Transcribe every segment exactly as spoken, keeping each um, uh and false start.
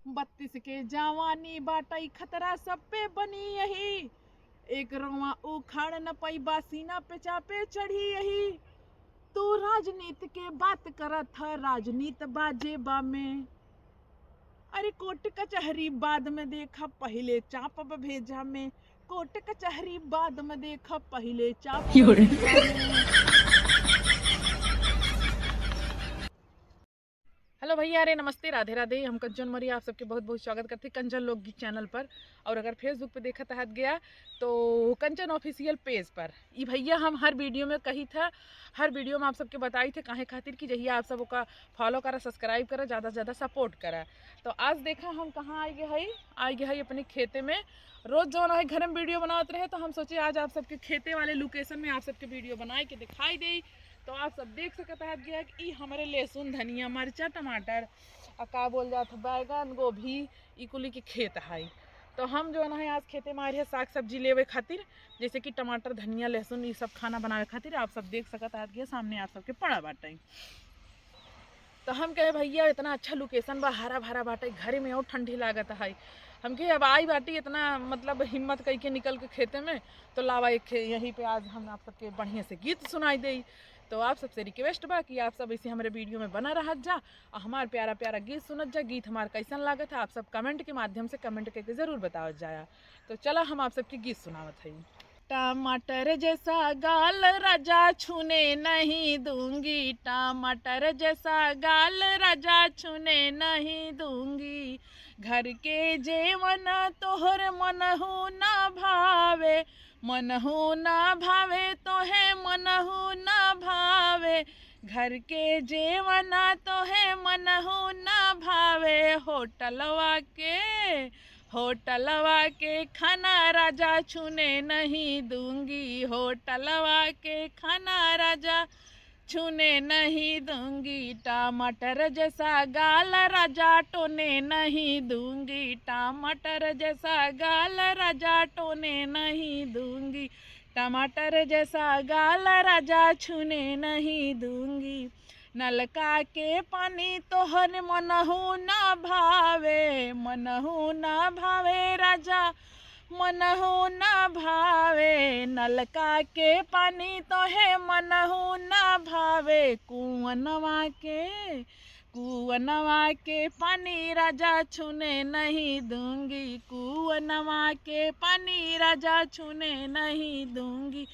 बत्तीस के जवानी बाटई, खतरा सब पे बनी यही। एक रोवा उखाड़ न पइबा, सीना पे चापे चढ़ी यही। तू राजनीत के बात करत ह, राजनीत बा जेबा में। अरे कोर्ट कचहरी बाद में देखा, पहिले चापब भेजा में। कोर्ट कचहरी बाद में देखा, पहिले चापब भेजा में। हेलो भैया, अरे नमस्ते, राधे राधे। हम कंचन मौर्य आप सबके बहुत बहुत स्वागत करते हैं कंचन लोकगीत चैनल पर। और अगर Facebook पे देखत हत गया तो कंचन ऑफिशियल पेज पर। ई भैया हम हर वीडियो में कही था, हर वीडियो में आप सबके बताई थे काहे खातिर कि जहिया आप सब ओका फॉलो करा, सब्सक्राइब करा, ज़्यादा से ज़्यादा सपोर्ट करा। तो आज देखा हम कहाँ आइ गए हई, आइ गए हई अपने खेते में। रोज जौन है घर में वीडियो बनावत रहे तो हम सोचे आज आप सबके खेते वाले लोकेशन में आप सबके वीडियो बनाए के दिखाई दे। तो आप सब देख सकत हत गया कि ई हमरे लहसुन, धनिया, मरचा, टमाटर, आ का बोल जात ह, बैगन, गोभी, ई कुली के खेत है। तो हम जौन है आज खेते में आए रहे साग सब्जी लेवे खातिर, जैसे कि टमाटर, धनिया, लहसुन, ई सब खाना बनावे खातिर। आप सब देख सकत हत गया सामने आप सबके पड़ा बाटे। तो हम कहे भैया इतना अच्छा लोकेशन बा, हरा भरा बाटे, घरे में और ठंडी लागत है। हम कहे अब आई बाटी इतना मतलब हिम्मत कई के निकल के खेते में, तो लावा एक खे-, यहीं पे आज हम आप सबके बढ़िया से गीत सुनाई देई। तो आप सबसे रिक्वेस्ट बा कि आप सब ऐसे हमरे वीडियो में बना रहत जा और हमार प्यारा प्यारा गीत सुनत जा। गीत हमार कैसन लागत है आप सब कमेंट के माध्यम से कमेंट करके ज़रूर बतावत जाया। तो चला हम आप सबके गीत सुनावत हई। टमाटर जैसा गाल राजा छूने नहीं दूंगी, टमाटर जैसा गाल राजा छूने नहीं दूंगी। घर के जेवन तोहर मनहु ना भावे, मनहु ना भावे तोहे मनहु ना भावे। घर के जेवना तोहे मनहु ना भावे, होटलवा के, होटलवा के खाना राजा छूने नहीं दूंगी, होटलवा के खाना राजा छूने नहीं दूंगी। टमाटर जैसा गाल राजा टोने नहीं दूंगी, टमाटर जैसा गाल राजा टोने नहीं दूंगी, टमाटर जैसा गाल राजा छूने नहीं दूंगी। नलका के पानी तोहर मनहु ना भावे, मनहु ना भावे राजा, मनहु ना भावे। नलका के पानी तोहे मनहु ना भावे। कुअनवा के, कुअनवा के पानी राजा छूने नहीं दूंगी, कुअनवा के पानी राजा छूने नहीं दूंगी।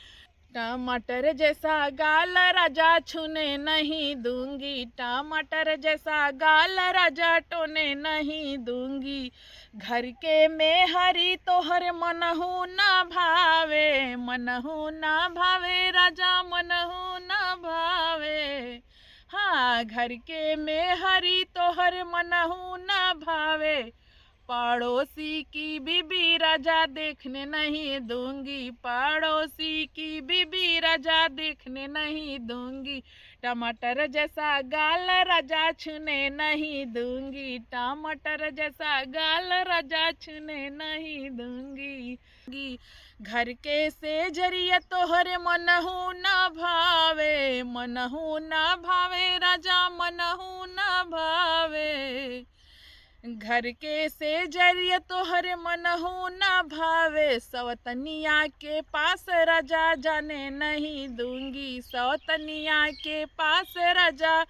टमाटर जैसा गाल राजा छूने नहीं दूंगी, टमाटर जैसा गाल राजा टोने नहीं दूंगी। घर के मेहरी तोहर मनहु ना भावे, मनहु ना भावे राजा, मनहु ना भावे। हाँ, घर के मेहरी तोहर मनहु ना भावे। पड़ोसी की बीबी राजा देखने नहीं दूंगी, पड़ोसी की बीबी राजा देखने नहीं दूंगी। टमाटर जैसा गाल राजा छूने नहीं दूंगी, टमाटर जैसा गाल राजा छूने नहीं दूंगी। घर के सेजरिया तोहरे मनहु ना भावे, मनहु ना भावे राजा, मनहु ना भावे। घर के सेजरिया तोहरे मनहु ना भावे, सवतनिया के पास राजा जाने नहीं दूंगी, सवतनिया के पास राजा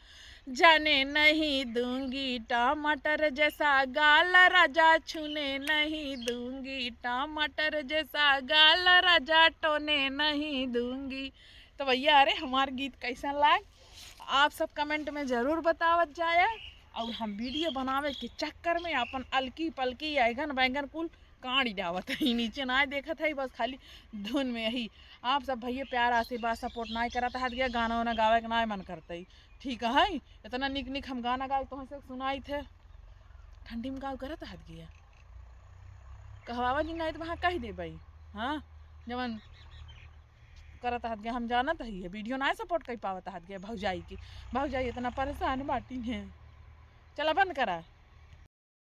जाने नहीं दूंगी। टमाटर जैसा गाल राजा छूने नहीं दूंगी, टमाटर जैसा गाल राजा टोने नहीं दूंगी। तो भैया, अरे हमार गीत कैसन लाग, आप सब कमेंट में ज़रूर बतावत जाया। और हम वीडियो बनावे के चक्कर में अपन अलकी पलकी ऐगन बैगन कुल काढ़ जावत है, नीचे ना देखत है, बस खाली धुन में यही। आप सब भैया प्यार आशीर्वाद सपोर्ट ना करत हत गया, गाना वाना गावे के ना मन करते। ठीक है, इतना निक निक हम गाना गाए तो से सुनाई थे, ठंडी में गाँव करत हत गया, कहवावा जी नहीं तो वहाँ कह दे भाई। हाँ, जवन करत हत गया हम जानत ही है, वीडियो ना सपोर्ट कर पावत हत गया भौजाई की। भौजाई इतना परेशान बाटी है। चला बंद करा।